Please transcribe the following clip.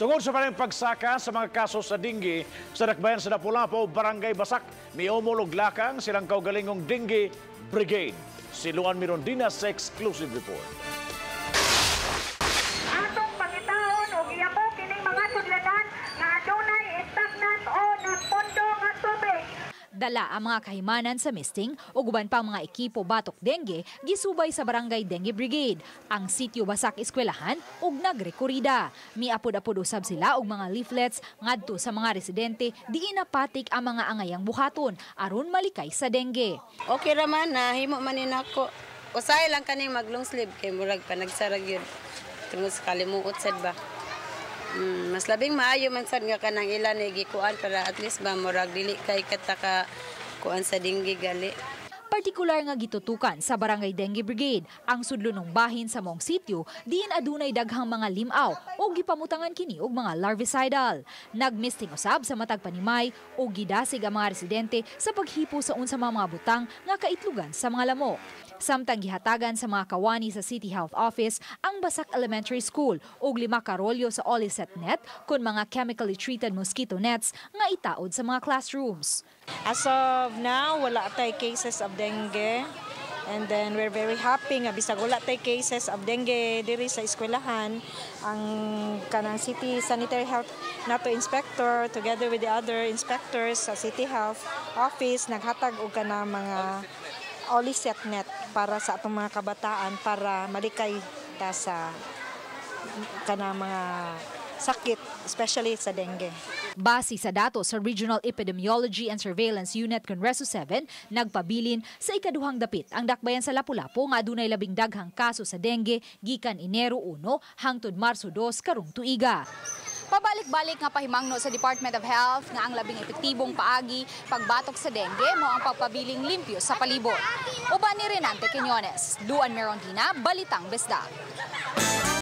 Tungod sa panang pagsaka sa mga kaso sa dengue sa dakbayan sa Lapu-Lapu, Barangay Basak, miumol og lakang silang kaugalingong Dengue Brigade. Si Luan Mirondina sa exclusive report. Atong pangitaon og iyabo kining mga sudlanan nga adunay stagnant o nagpondo nga tubig. Dala ang mga kahimanan sa misting ug uban pang mga ekipo batok dengue gisubay sa Barangay Dengue Brigade, ang Sitio Basak Eskwelahan ug nagrekorida. Miapod-apod usab sila og mga leaflets ngadto sa mga residente diin napatik ang mga angayang buhaton aron malikay sa dengue. Okay ra man, nahimo man ni nako. Usahay lang kaning mag long sleeve kay murag pa nagsarag yun. Tungod sa kalimuot sad ba. Mas labing maayo man sad nga kanang ila ni gikuan para at least ba murag dili kay kataka kuan sa dengue gali. Partikular nga gitutukan sa Barangay Dengue Brigade ang sudlonong bahin sa maong sitio diin adunay daghang mga limaw o gipamutangan kini og mga larvicidal. Nagmisting usab sa matag panimay o gidasig ang mga residente sa paghipo sa unsa mga butang nga kaitlugan sa mga lamok. Samtang gihatagan sa mga kawani sa City Health Office ang Basak Elementary School og 5 ka rolyo sa Olyset net kun mga chemically treated mosquito nets nga itaod sa mga classrooms. As of now, wala tay cases of dengue. And then we're very happy nga bisag wala tay cases of dengue diri sa eskwelahan, ang kanang City Sanitary Health nato inspector together with the other inspectors sa City Health Office naghatag og kanang mga Olyset net para sa atong mga kabataan para malikay ta sa kanang mga sakit, especially sa dengue. Base sa datos sa Regional Epidemiology and Surveillance Unit kun Reso 7, nagpabilin sa ikaduhang dapit ang dakbayan sa Lapu-Lapu nga adunay labing daghang kaso sa dengue gikan Enero 1 hangtod Marso 2 karong tuiga. Pabalik-balik nga pahimangno sa Department of Health nga ang labing epektibong paagi pagbatok sa dengue mao ang pagpabiling limpyo sa palibot. Uban ni Renante Quiñones, Luan Merondina, Balitang Bisdak.